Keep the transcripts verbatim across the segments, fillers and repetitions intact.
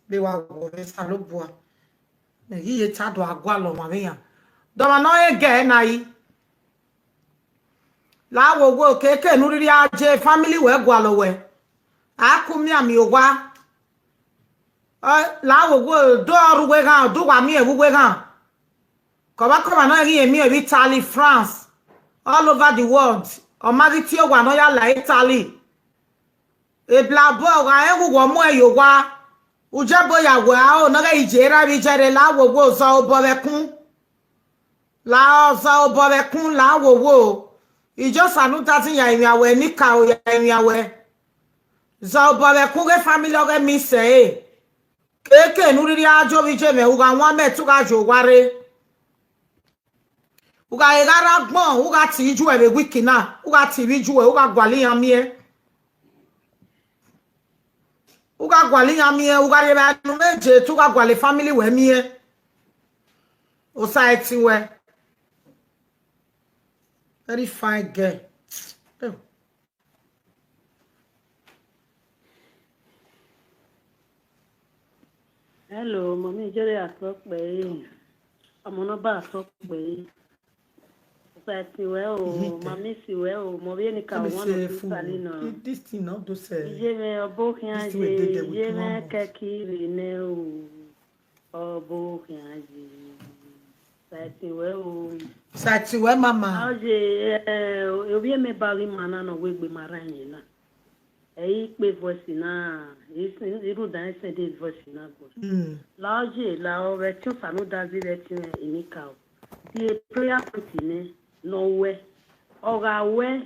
Be wa wo ve sa lo bua. Ne yi ye ta do agwa lo ma ve ya. Do ma no e ge na yi. La wo wo keke nu riri aje family we gwa lo we. A ku mi ami o wa. Eh, la wo wo do ru we gan, do wa mi e wu we gan. Ko ba ko ma no ri emi e Italy, France, all over the world. O ma ri ti o wa no ya la Italy. E bla bo wa e wu wo mo e yo wa. U je bo ya wa o no re ije ra bi je re la wo wo zo o bo we kun. La o zo o bo we kun la wo wo. I just anu ta tin ya imi awe ni ka o ya imi awe. Zo o bo we kun ge family o ge mi se e. Keke nu riri ajo vi je me u ga wa me tu ga jo wa re. U ga e ga ra gbon, u ga ti ju e be wiki na. U ga ti vi ju e, u ga gwa li ya mi e. U ga gwa li ya mi e, u ga re ba nu meje, tu ga gwa le family we mi e. O sa e ti we. Very fine girl. Oh. Hello, mami, Jerry Atokpe. Ọmọ náà bá Atokpe. Society we o, mami si we o, mo bi ni ka Let me one say or two fool. Sali na. This thing, not those, uh, Iye me obo kian this thing we did there with iye me one month. Kekiri ne o. Obo kian ye. Society we o. Society we, mama. Aje, eh, obi me ba wi mana no we gbe mara yin na. E pe voice na, iru dan e send voice na go. Mm. La oje, la o ve tun sanu da zi ve tun e ni ka o. The prayer point ne, no we. O ga we,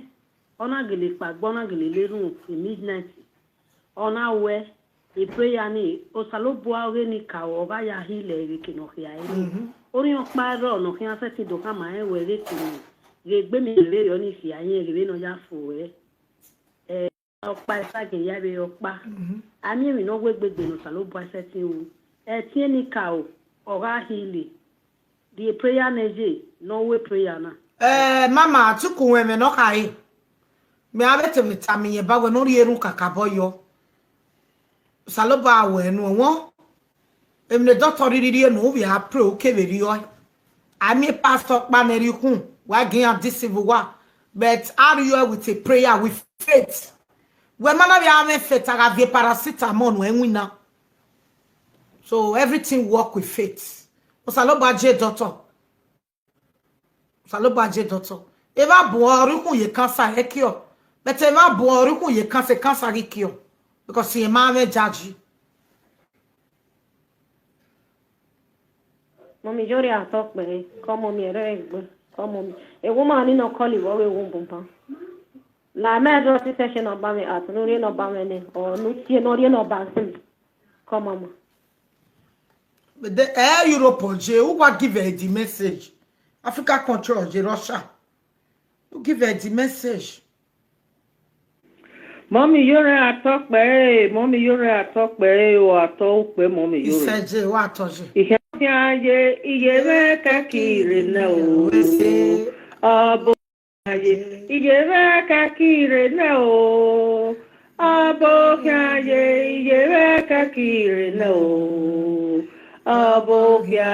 o na gele pa gbo na gele le run e midnight. O na we, e prayer ni, o sa lo bua o ge ni ka o, o ga ya heal e re ke no hia e. Mm-hmm. O ri o pa ro no hia se ti do ka ma e we re ke ni. Ge gbe mi re yo ni hia yin, ge re no ya fo e. Eh, o pa e sa ge ya be o pa. Mm-hmm. Ami mi no we gbegbe no sa lo bua se ti o. E ti e ni ka o, o ga heal e. The prayer neje, no we prayer na. Eh, mama, tuku we me no kai. Me ave te me ta mi ye ba we no ri eru kaka bo yo. Sa lo ba we nu won. Em ne doctor riri ri enu we a pray o ke ve ri o. Ami pastor pa ne ri kun. Wa gin a this civil war. But are you with a prayer with faith? We mana we have faith, I have a paracetamol no e win na. So everything work with faith. O sa lo ba je doctor. O sa lo ba je doctor. E va bu orikun ye cancer e cure. But e va bu orikun ye cancer, cancer e cure. Because e ma ve jaji. Mami, Jerry Atokpe. Come on, me re gbe. Come on. A woman ni no call you we won bumpa. La me do ti session no ba me at no re no ba me ne. O no tie no re no ba sim. Come on, ma. But the Air Europe je, who wa give her the message? Africa control je Russia. Who give her the message? Mami, Jerry Atokpe, mami, Jerry Atokpe, o Atokpe, mami, Jerry. Iseje, wa toje. Ihe ya ye, iye ve kekiri ne o. We say, Abo ye, iye ve kekiri ne o. Abo ye, iye ve kekiri ne o. Abo ye,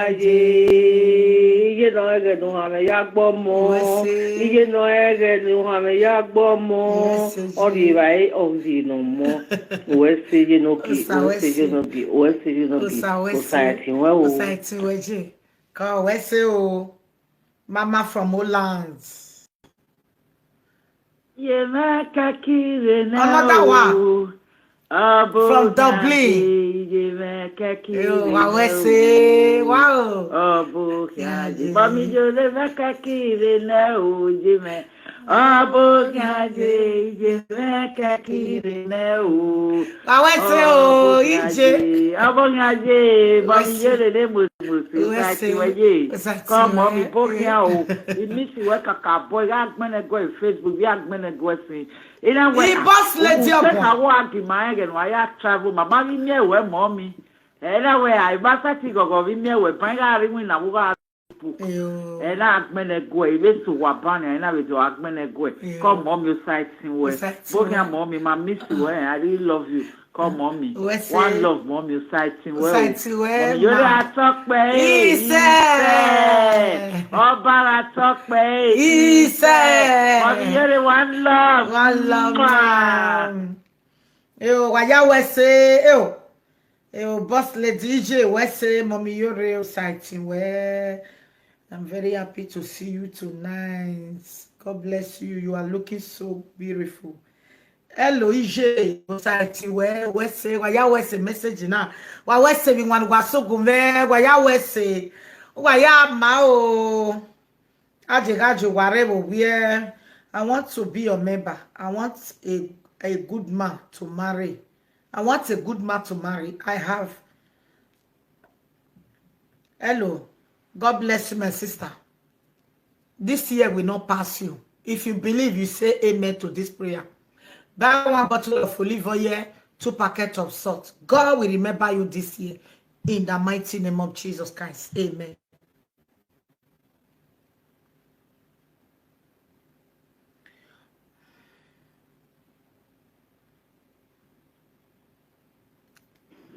iye no ege no ha me ya gbo mo. We say, iye no ege no ha me ya gbo mo. We say, ori ba e, ori no mo. We say ye no gi, Osa, we we say ye say. No gi, we say ye no gi. Osa, we say. Osa e ti we o. Osa e ti we je. Ka we say o. Mama from Holland. Ye me kekiri ne o. Another one. Abo from Dublin. Ye me kekiri ne o. Yo, wa we say, wow. Abo ye. Mami yo le me kekiri ne o, ye me. Abo ye, ye me kekiri ne o. Wa we say o, ije. Abo ye, mami yo le le mo. Mose, we say, we ye. Come on, mi bo kia o. I miss you, we kaka boy. Ya gbene go in Facebook, ya gbene go sin. Ina we. He boss lady o. Ka wa gi ma ege no ya travel. Mama mi me we mommy. Ina we I ba sa ti gogo mi me we ban ga ri win na wo ga. Ina gbene go. I be so wa ban. Ina we do gbene go. Come on, mi side sin we. Bo kia mommy, ma miss you. I really love you. Come, mommy. What's One it? love, mommy. Sighting well. Sighting well, Mommy, you're ma. A Tope. Isa. Ọba A Tope. Isa. Mommy, you're one love. One love, Mwah. man. Yo, Waya Wese, yo. Yo, boss lady E J Wese, mommy, you're real sighting well. I'm very happy to see you tonight. God bless you. You are looking so beautiful. Hello, E J, Osaiti, where, where say, why ya where say message now? Why where say we want to go so go, man? Why ya where say? Why ya ma o? Aje gajo warebo where? I want to be your member. I want a, a good man to marry. I want a good man to marry. I have. Hello. God bless you, my sister. This year will not pass you. If you believe, you say amen to this prayer. Buy one bottle of olive oil, two packets of salt. God will remember you this year in the mighty name of Jesus Christ. Amen.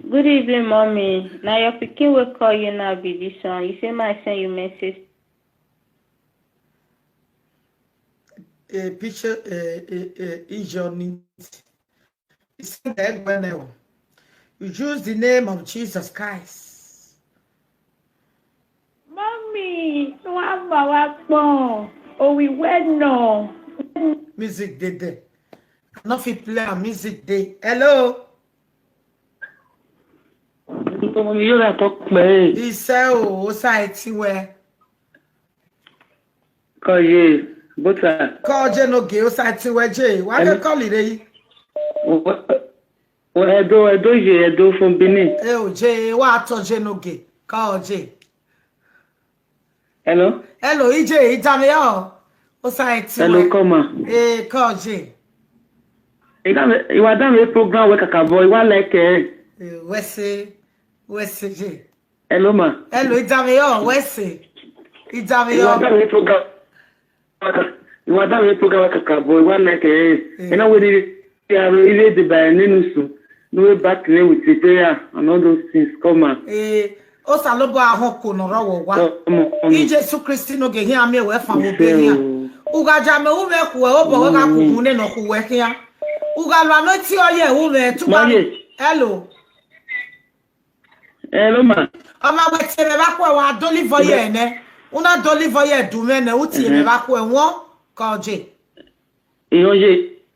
Good evening, mommy. Now your pikin will call you now be this one. You say my send you message. A picture, uh, uh, uh, is your need. It's the head when now. You use the name of Jesus Christ. Mommy, no have our phone. Oh, we went no. Music dey there. I no fit play am, music dey. Hello. Nítorí mi yóò rà tó pẹ́. Iṣẹ́ o, ó ṣáà ti wẹ̀. Kọ̀yé, bóta. Kọ́ ọ jẹ́ n'oge, ó ṣáà ti wẹ̀ jẹ́. Wà á fẹ́ kọ́ọ̀lì rẹ yìí. Wọ́n Ẹ̀dó, Ẹ̀dó yè, Ẹ̀dó fún Benin. Ẹ ò jẹ́, wà á tọ́ jẹ́ n'oge. Kọ́ ọ jẹ́. Hello? Hello, E J, ìdàmẹ́yọ̀. Ó ṣáà ti Hello, wẹ̀. Kọ́mà. Ee, kọ́ ọ jẹ́. Ìwà dáhùn program wẹ́ kàkà bọ̀, ìwà lẹ́kẹ̀. Ee, wẹ́sẹ̀, wẹ́sẹ̀ jẹ́. Hello, ma. Hello, ìdàmẹ́yọ̀, wẹ́sẹ̀. Ìwà Ìdàmẹ́yọ̀. dáhùn program. Ìwà dáhùn program wẹ́ kàkà bọ̀, ìwà lẹ́kẹ̀. Mm. Iná wo ni ilé ìdìbà ẹ̀ nínú sùn? No way back to me with the prayer and all those things, Kọ́mà. Ee, ó ṣàlóbọ̀ ahọ́n kò nọ̀rọ̀ wọ̀ wá. Kọ́mà, Kọ́mà. Ije Jesu Kristi n'oge ihe amị wee fa wo be ihe. Ugaja me ume kuwe obo wega kuku ne no kuwe kia. Ugalwa no ti oye ume tuba. Maye. Hello. Hello, ma. Ọma wete me bakwa wa deliver ye ne. Una deliver ye du me ne uti me bakwa won. Kọ́ ọ jẹ́. Ìhàn yé,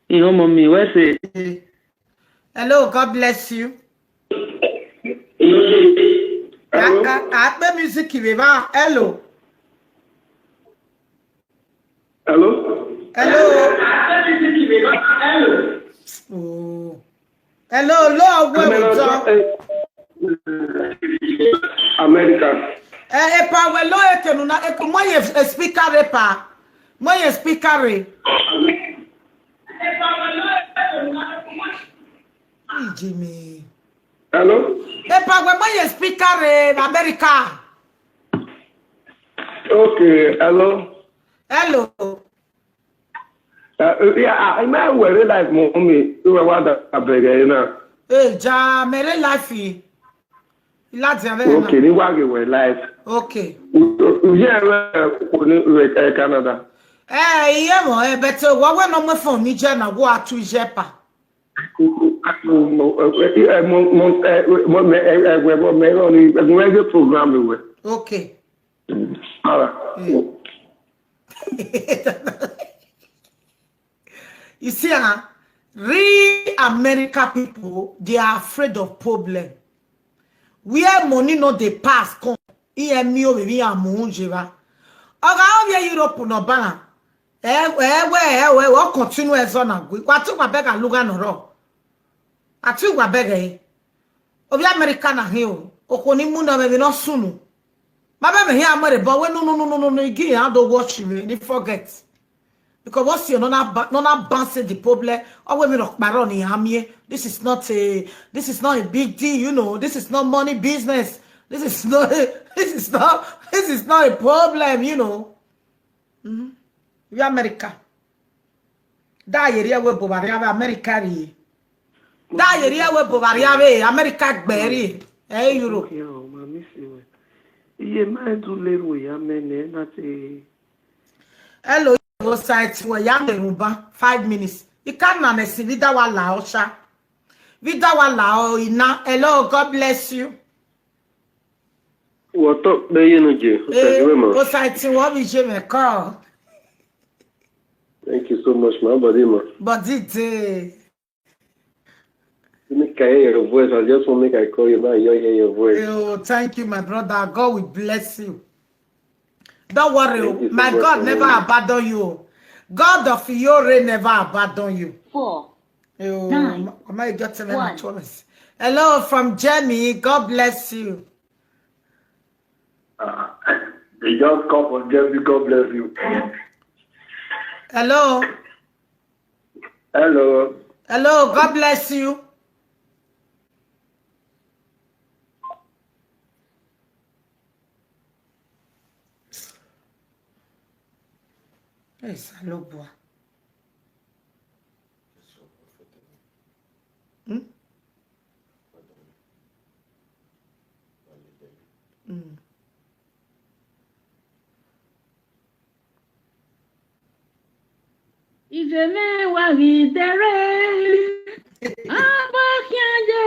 ìhàn mọ̀ mi, wẹ́sẹ̀. Hello, God bless you. Ìhàn yé. A a a pe music we ba. Hello. Hello? Hello. Oh. Hello, lo awo Cameron, ewo. eh, America. Eh, epa we lo eke nuna eke mo ye speaker epa. Mo ye speaker re. Ije me. Hello? Epa we mo ye speaker re America. Okay, hello. Hello. Uh, yeah, I, I might wear it like mommy. You were one that I beg you now. Eh, ja mere life yi. Iladi ave na. Okay, ni wage wear life. Okay. Yeah, uh, Canada. Eh, iye mo, eh, but uh, wa we no mo phone ni je na wo atu ije pa. Mo mo mo mo mo mo mo mo mo mo mo program we. Okay. All right. Eh. You see, ah, real America people, they are afraid of problem. Where money no dey pass come, E M U, we are Munjeva. Oga, how we Europe no bana? Eh, eh, we, eh, we, we continue as on and we. What you beg a Luga no ro? Ati wa beg eh. Obi America na hin o. Okoni mu na me no sunu. Ma be me here amore, but we no no no no no no again. I don't watch me. Ni forget. Because what's your nona nona bounce the problem? Oh, we no kparo ni amie. This is not a this is not a big deal, you know. This is not money business. This is not this is not this is not a problem, you know. Mm-hmm. We America. Da yeri we bo ba America ri. That area we Bavaria we America gberi. Eh, Europe. Yeah, ma miss you. Iye ma du leru ya mene na te. Hello, society we ya meruba. Five minutes. You can't na mesi vida wa la osha. Vida wa la o ina. Hello, God bless you. What's up, man? You know, Jay. Eh, society, what we je me call? Thank you so much, my buddy, man. But it, eh, Make I hear your voice. I just want make I call you now. You hear your voice. Oh, thank you, my brother. God will bless you. Don't worry, Thank you so my much, God my never brother. Abandon you. God of Yore never abandon you. Four. Oh, Nine. Ma- Mama, you got seven One. Thomas. Hello from Jamie. God bless you. Uh, they just come from Germany. God bless you. Hello. Hello. Hello. God bless you. Hey, Salobua. Hmm? Hmm. Ijeme wagidere. Abokiaje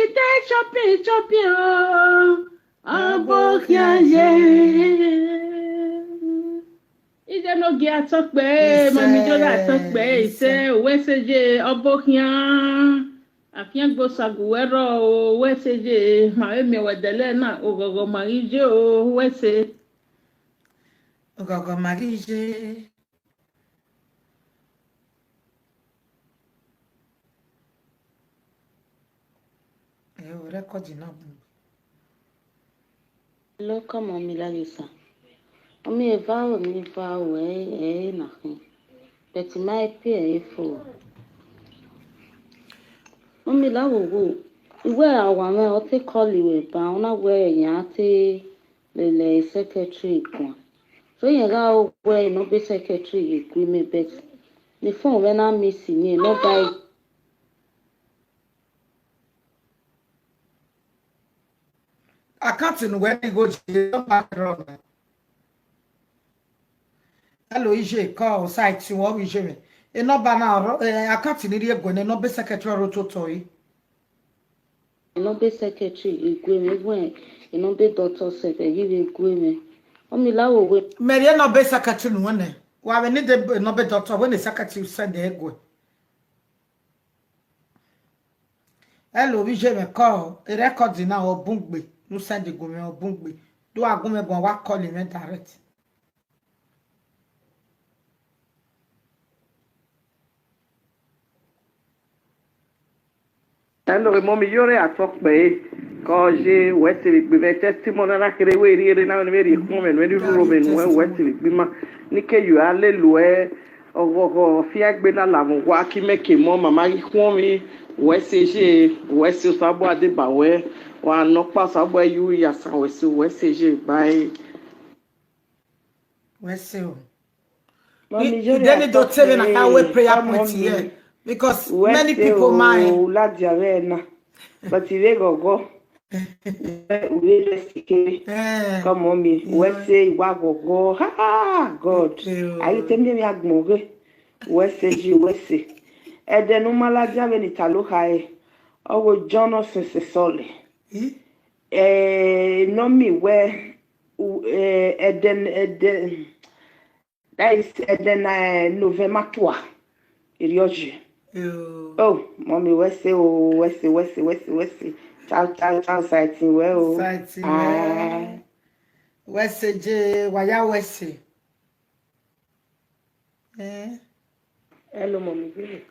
ite chopi chopi o. Abokiaje. Ije no gi atokpe, mami jola atokpe, ise weseje obokian. Afian gbosagu wero o weseje, ma emi wedele na ogogo marije o wese. Ogogo marije. Eh, o record na bun. Hello, come on, Mila Lisa. Omi eva o mi va o e e na hin. But my pay e fo. Omi la wo wo. Iwe awa me o te call iwe ba ona we ya te lele secretary kwa. So ye ga o we no be secretary e gwi me, but the phone when I miss ni no buy. Account in where you go, you don't back wrong. Hello, Ije, call site you what we Ije. E no ba na ro- eh, account in the go ne no be secretary ro to toy. E no be secretary e gwi me when e no be doctor sef e give e gwi me. Omi la wo we. Mary e no be secretary no ne. Wa we need the no be doctor when the secretary send the go. Hello, we Ije me call. E record na obungbe. No send the go me obungbe. Do agume go wa call him direct. Hello, mommy, you're at talk, babe. Cause you wait till it be testimony na kere we ri ere na ni me ri kun me ni ru ro me nu we wait till it be ma. Ni ke you hallelujah. Ogo go fi agbe na la mo wa ki me ke mo mama ki kun mi. We se je, we se sabo ade ba we. Wa no pa sabo you ya san we se, we se je. Bye. We se o. Mommy, You Jory, then I you don't talk tell me say, how we prayer come point on here me. Because Where many say, people oh, mind. La Diarena. But if they go go, we let's kere. Eh, Come on me. Where say wa go go? Ha ha, God. Okay, oh. Are you telling me agmoge? Where say you? Where say? And then no maladia when it alo high. Oh, John, no sense solely. Eh? Eh, no me where. Eh, and then, and then. That is, and then uh, November tour. Irioji. You Oh, mommy, where say, oh, where say, where say, where say, where say. Ciao, ciao, ciao, sighting well. Oh. Sighting Ah. Well. Wese je waya wese. Eh. Hello, mommy. Baby.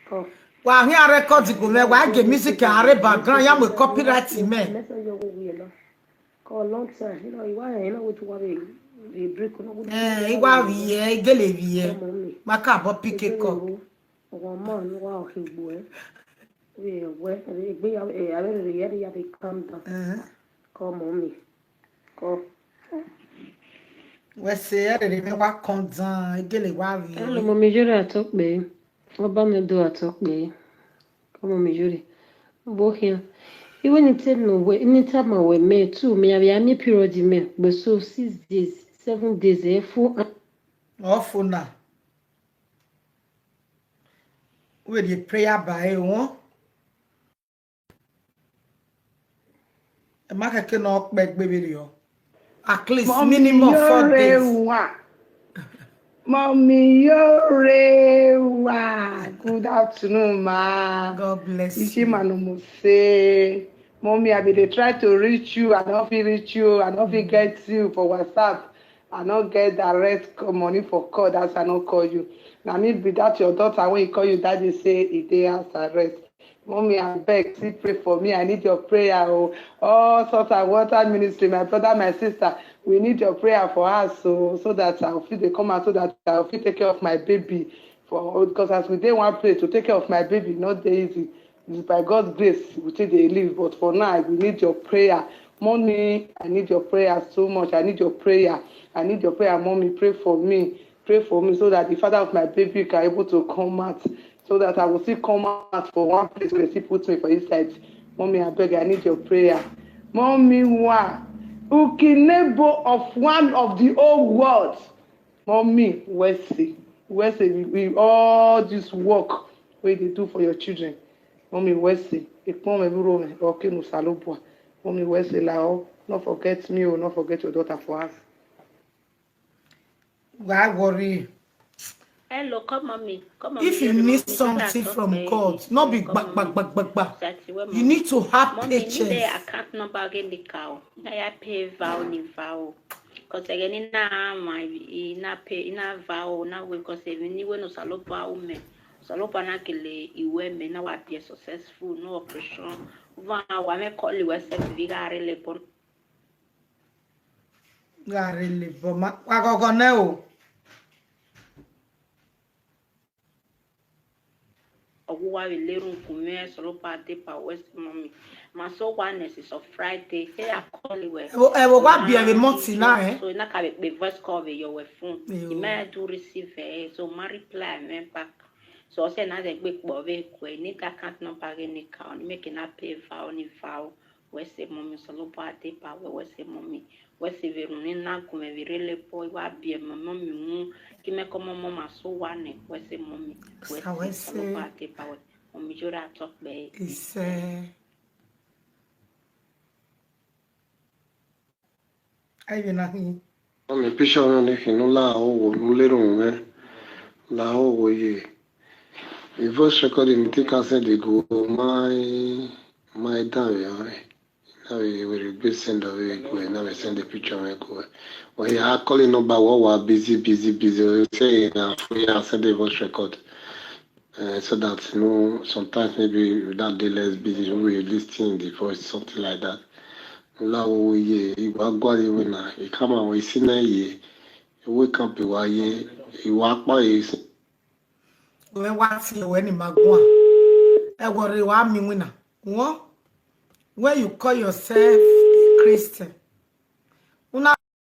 Come. Wa here record go me wa ge music are background ya mo copyright me. Message you go we now. Call long time. You know, you why you know what you want to break. No good. Eh, iwa wi e gele wi e. Come on me. Maka bo pick a call. One man wa o higbo e. We we we ya we ya we ya dey calm down. Eh. Come on me. Come. Wese e re me wa kon dan e gele wa wi. Hello, mommy Jory, I talk, babe. What about me do I talk, babe? Come on, Jory. Bohia. Even if no way, anytime I were me too, me I be any period in me, but so six days, seven days, eh, four. Awful now. With the prayer by one. Ẹ má kẹ́kẹ́ náà pẹ́ gbé bèrè ọ. At least minimum four days. Mommy Yorewa. Good afternoon, ma. God bless Iṣẹ́ you. Màá mo say. Mommy, I been dey try to reach you. I no fit reach you. I no fit get you for WhatsApp. I no get direct co- money for call. That's why I no call you. Na me be that your daughter when he call you that day say he dey house arrest. Mommy, I beg, still pray for me. I need your prayer. Oh, oh, salt and water ministry, my brother, my sister, we need your prayer for us, so so that I will fit dey come out, so that I will fit take care of my baby. For because as we dey one place to take care of my baby, not dey easy. It's by God's grace we take dey live, but for now we need your prayer. Mommy, I need your prayer so much. I need your prayer. I need your prayer, mommy. Pray for me. Pray for me so that the father of my baby can able to come out, so that I will still come out for one place where she put me for inside. Mommy, I beg, I need your prayer. Mommy, wa ukinebo of one of the old world. Mommy, Wesley, Wesley, we, we all this work wey dey do for your children. Mommy, Wesley, Ekpon Meburo, Okenu Salobua. Mommy, Wesley, lao, not forget me, oh, not forget your daughter for us. Why worry? Hello, come on me. Come on If me, you Jerry, need mommy. Something from God, not be back, back, back, back, back. You need to have patience. Account number again the cow. Now I pay vow ni vow. Cause again in na my in na pay in na vow na we cause even ni we no salo vow me. Salo pa na kele iwe me na wa be successful, no operation. Wa wa me call iwe se vigare le bon. Gare le boma. Wa gogo ne o. Oguwa we le run kume solo pa de pa west mommy. Ma so one is of Friday. Hey, I call you. E wo wa bi e month na eh. So na ka be voice call we your phone. Yo. You may do receive eh. So my reply me back. So I say na the big boy we kwe ni ka account number ni ka on make na pay vow ni vow. Wese mommy solo pa de pa we wese mommy. Wese ve run ni na kume vi rele po wa bi e mommy mu. Ki me komo mama so one wese mommy. Sa wese. Solo pa de pa we. Mommy jora talk be. Ise. Ayi na hi. Mami, picture no ni kinu la owo no le run eh. La owo ye. The voice recording take us dey go my my down ya. Now we will be send away go. Now we send the picture we go. Well, yeah, I call it number one. Wa busy, busy, busy. We say na free and send the voice record. Uh, so that you know sometimes maybe we don't dey less busy when we listen the voice something like that. Lawo ye igba gwari we na ikama we sina ye we kan pe wa ye iwa pa ye. We wa ti we ni magwa. E worry wa mi wina. What? When you call yourself a Christian,